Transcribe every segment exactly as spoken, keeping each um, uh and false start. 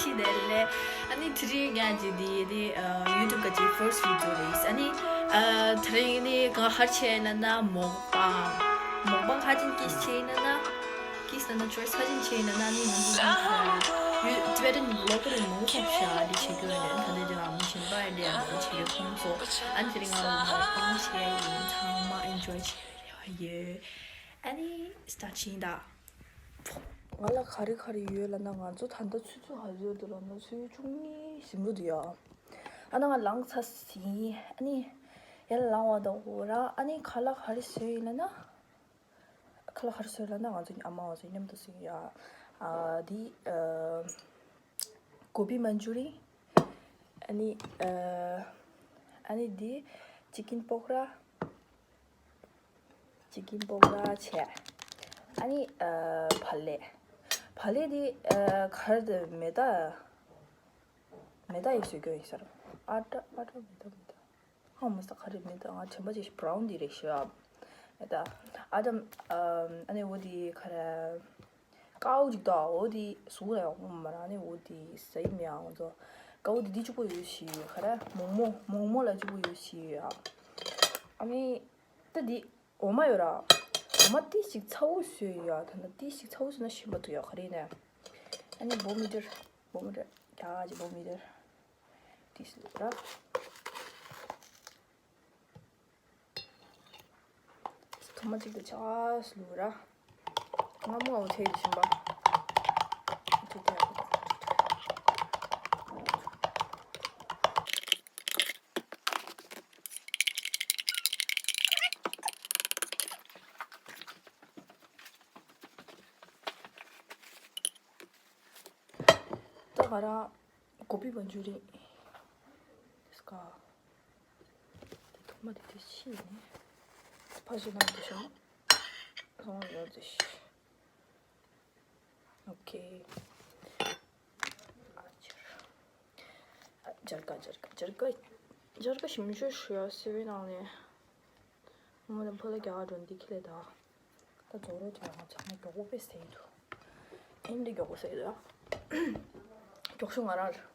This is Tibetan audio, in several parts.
ཅི་དེ་ལས། ཨ་ནི་དེ་རིང་ང་གི་འདི་ནི་ཨ་YouTube་གི་first video་རེད། ཨ་ནི་ཨ་དེ་རིང་ནི་ག་ཧར་ཆེ་ན་ན་མོག་པང་། མོག་པང་ཧ་ཅང་ཀིས་ཆེ་ན་ན། ཀིས་ན་ན་choice་ཧ་ཅང་ཆེ་ན་ན་ནི་ང་ཚོ་ནི་ཨ་Tibetan vlogger་མང་ཚོགས་ཤ་འདི་བྱེད་དགོས་ནས་ད་ལྟ་དེ་ལ་མོ་ཆེན་པ་ལས་མོ་ཆེ་ཁོང་ཚོ་ཨ་ནི་དེ་རིང་ང་ལ་མོག་པང་བྱེད་ཡ་ཡིན། ཚང་མ་enjoy་བྱེད་རེ་བ་ཡོད། ཨ་ནི་start་བྱེད་ཡིན་ད། ང་ལ་ག་རེ་ག་རེ་ཡོད་ལབ་ན། ང་ཚོ་ད་ལྟ་ཆུ་ཚོད་ག་ཚོད་འདུག་ལབ་ན། ཆུ་ཚོད་བཅུ་གཉིས་ཟིན་པོ་འདུག་ཡ། ཨ་ན་ང་ལངས་ཚར་ཟིན། ཨ་ནི་ཡར་ལངས་པ་དང་འོ་ར། ཨ་ནི་ཁ་ལག་ག་རེ་བཟོས་ཡིན་ལབ་ན། ཁ་ལག་ག་རེ་བཟོས་ལབ་ན། ང་ཚོ་ཨ་མ་བ་ཚོ་མཉམ་དུ་བཟོས་ཡ། ཨ་འདི་ཨ་གོ་བི་མན་ཇུ་རི། ཨ་ནི་ཨ་ཨ་ནི་འདི་chicken་པོག་ར། chicken་པོག་ར་བྱས། ཨ་ནི་ཨ་བག་ལེབ། བག་ལེབ་འདི་ཨ་ག་རེ་དེ་མེ་ཏོག་མེ་ཏོག་ཡིས་བཟོས་རྒྱུ་ཡིན་ཟེར། ཨ་ཏྲ་ཨ་ཏྲ་མེ་ཏོག་མེ་ཏོག་ཧ་མ་ས་ག་རེ་མེ་ཏོག་ང་དྲན་པ་ཅིག་brown་འདི་རེད་ཤི་ཨ། མེ་ཏོག་ཨ་ཏྲ་ཨ་ནི་འོ་འདི་ག་རེ། ཀའུ་ཅིག་དང་འོ་དེ་གཟུགས་ལ་ཡང་འོང་མ་ར། ནི་འོ་དེ་ཟ་ཡི་མེད་ཨང་ཚོ། ཀའུ་དེ་དེ་གཅིག་པོ་ཡོད་ཤི་ག་ར། མོག་མོག་མོག་མོག་ལ་གཅིག་པོ་ཡོད་ཤི་ཨ། ཨ་མི་ད་དེ་འོ་མ་ཡོད་ར། འོ་མ་ཏི་ཞིག་ཚ་བོ་བཟོས་ཡ། ད་ན་ཏི་ཞིག་ཚ་བོ་བཟོས་ན་ཤི་མ་ཐུབ་ཡ་ག་རེ་ནས། ཨ་ནི་བོ་མི་ཏིར་བོ་མི་ཏིར་རྒྱ་ཅིག་བོ་མི་ཏིར་ཏི་ཞིག་ར། ཐུར་མ་གཅིག་དང་ཆ་ལུ་ར། ང་མོ་འོ་ཐེ་ཞིམ་པ། ད་ག་ར་གོ་བི་མན་ཇུ་རི་ཡན་སྐ། དེ་ཐོག་མ་དེ་དེ་ཕྱི་ནས་ཕ་ཞིག་ནང་དུ་ཤོག་ལྷོང་ཡོད་ཟེར་ཤི། ཨོ་ཁེ། ཨ་ཅར། ཨ་ཇར་ཀ་ཇར་ཀ་ཇར་ཀ་ཇར་ཀ་ཞིམ་ཤོས་ཤོས་ཡ་སི་བའི་ནང་ནས། ངོ་མ་དང་ཕོ་ལ་རྒྱ་གར་འགྲོ་འདི་ཁི་ལས་ད། ད་རྫོགས་རོགས་བྱས་ང་ཚང་མ་མགྱོགས་པོ་དཔེ་ཟས་འདུག་ཨེ་འདྲ་མགྱོགས་པོ་ཟས་འདུག་མགྱོགས་ཤོས་ང་རང་རེད།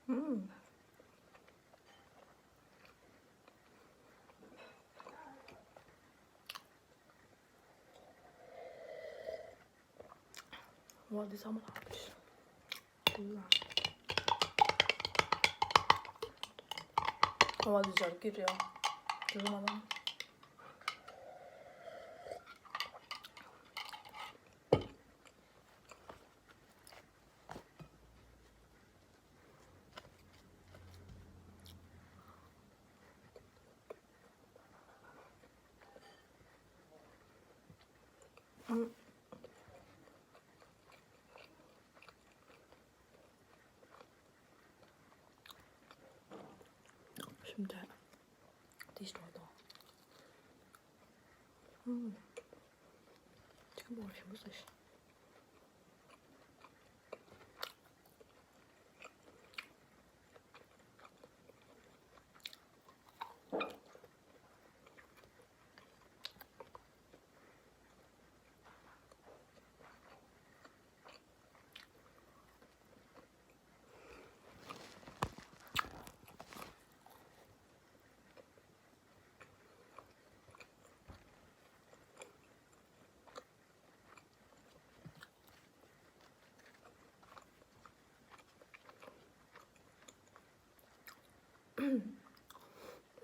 ཨུམ། ཝ་འདི་ཚང་མ་ལྷག་པའི་ཤི། ཝ་འདི་སྦྱར་གི་རེད། འདི་ཚང་མ་ལྷག་ཞིམ་དྲགས། དེ་ཞིམ་པོ་དང་། ཨུམ། ཅིག་པོ་ཞིམ་པོ་ཟེར་ཤི།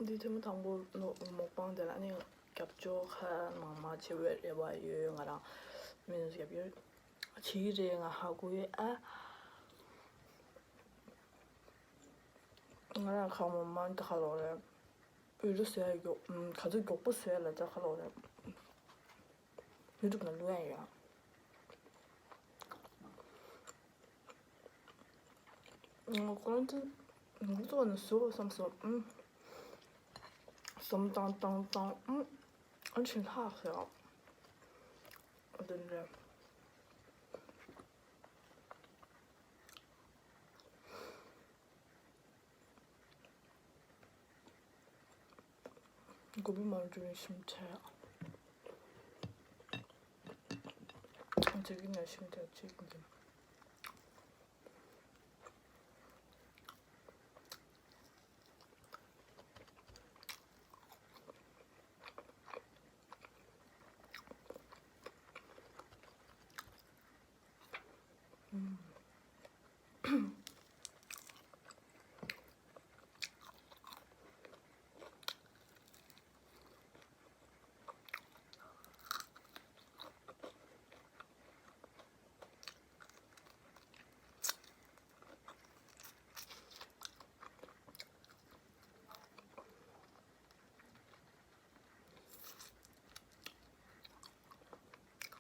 འདི་ཐེངས་མ་དང་པོ་ནོ་མོག་པང་དེ་ལ་ནི་རྒྱབ་སྐྱོར་ཁ་མང་མང་བྱེད་པའི་རེ་བ་ཡོད། ང་རང་མི་ནུས་རྒྱབ་ཡོད་བྱེད་ཀྱི་རེད། ང་ཧ་གོ་ཡོད་ཨ། ང་རང་ཁ་མོ་མང་དུ་ཁ་ལོག་རེད། འུ་རུ་ཟེར་མགྱོགས་ག་ཚོད་མགྱོགས་པོ་ཟེར་ལ་ད་ཁ་ལོག་རེད། ཡུ་ཊུབ་ནང་བླུག་ཡ་ཡོད། ཨང་། ཁོ་རང་ཚོ་ངུ་ཚོ་ནས་བཟོ་བསམ་སོང་། ཨང་། ཙམ་ཙང་ཙང་ཙང་། ཨ་ཨ་ཆིན་ཧ་ཧེ། ཨ་དེ་འདྲ། གོ་བི་མ་འཇུ་ནས་ཞིམ་ཆེ། ཅིག་ནས་ཞིམ་ཆེ་ཅིག་འཛིན།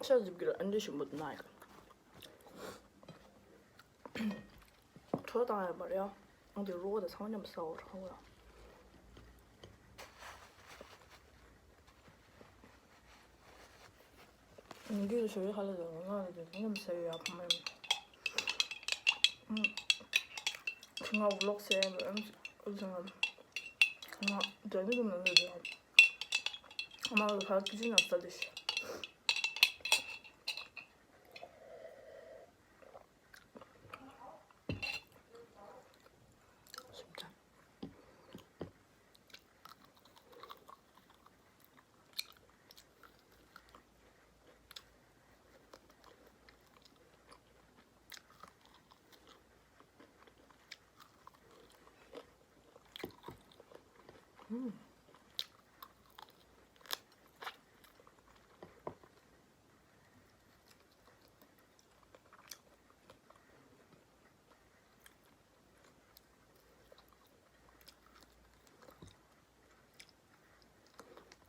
ཤ་ཟིབ་གི་ར་ཨ་འདྲ་ཞིམ་པོ་འདུག་ན་ཡ། གྲོ་བཏང་ཡ་མ་རེད་ཡ། ཨང་དེ་རོ་བ་དང་ཚང་མཉམ་ཟ་འོ་ར་འོ་ཡ། ངས་ཞོ་ཡི་ཁ་ལ་ཟ་ང་ལ་ཟ་ང་མི་ཟ་ཡོད་ཡ་ཕ་མ་ཡིན། ང་ཝི་ལོག་ཟེར་ཡ་ཨམ་ཨུ་ཟ་ང་ང་དྲ་འདི་རུ་མ་ཟ་ཟ་ང་ལ་ཁ་ལ་ཀི་ཅི་ན་ཟ་ལི་ཤི།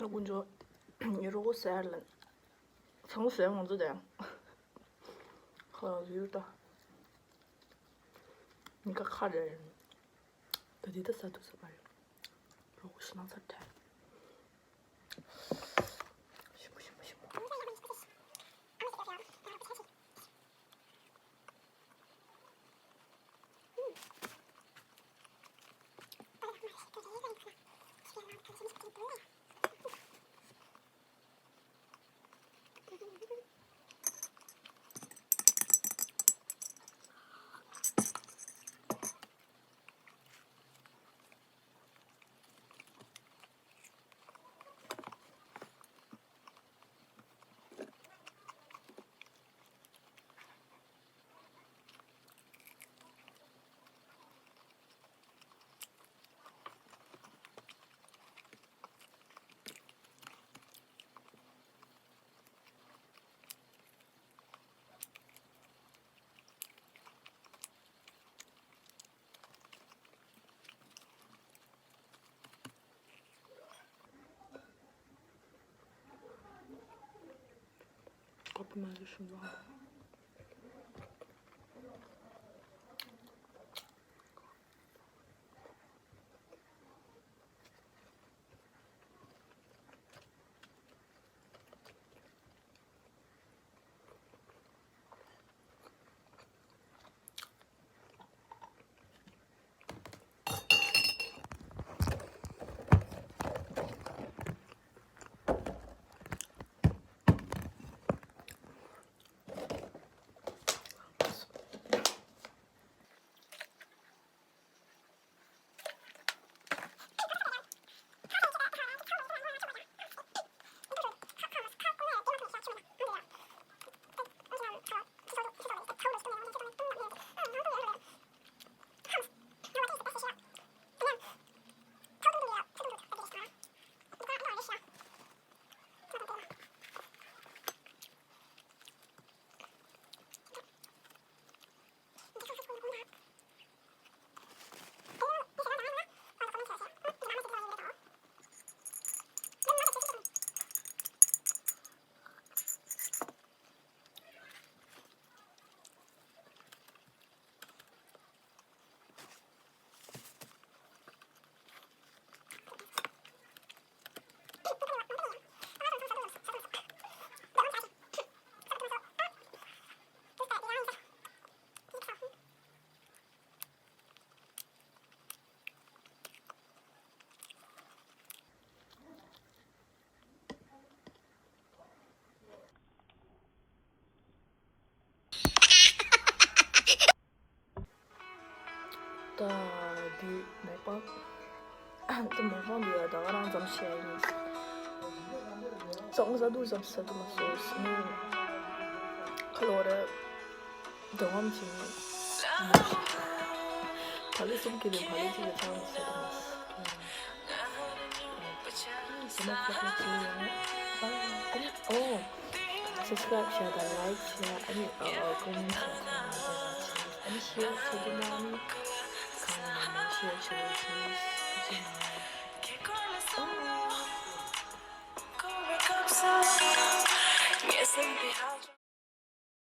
ད་དཀོན་མཆོག་ངའི་རོགས་ཟེར་ལ། ཚང་མ་ཟེར་ང་ཚོ་དང་། ཁ་ལག་ཡུར་ད། ཉི་ཁ་ཁ་རེ་རེ། ད་འདི་ད་ཟ་ཐུབ་ས་མ་རེད། རོགས་ཤི་ན་ཚར་ཐལ། ཞིམ་པོ་ཞིམ་པོ་ཞིམ་པོ། ཀོ་པི་མ་ཟེར་ཤིང་ལ། ད་འདི་མོག་པང་། ད་མོག་པང་འདི་ཡ་ད་ག་རང་ཙམ་བཤད་ཡིན། ཙོང་ཟ་དུ་ཙམ་ཟ་དུ་མ་སོང་སི་ནི། ཁ་ལོ་རེ་འདྲ་བམ་ཅིང་། བ་ལི་གསུམ་གྱི་ནི་བ་ལི་གཅིག་གི་ཚང་ཟ་དུ་མ་སོང་། ཨ་ནི་ཨོ། Subscribe བྱས་དང་like བྱས། ཨ་ནི་ཨ་comment བྱས་དང་། ཨ་ནི་share བྱེད་རྒྱུ་གནང་། གང་ཡིན་ན་share བྱེད་རོགས་གྱིས། ཐུགས་རྗེ་གནང་།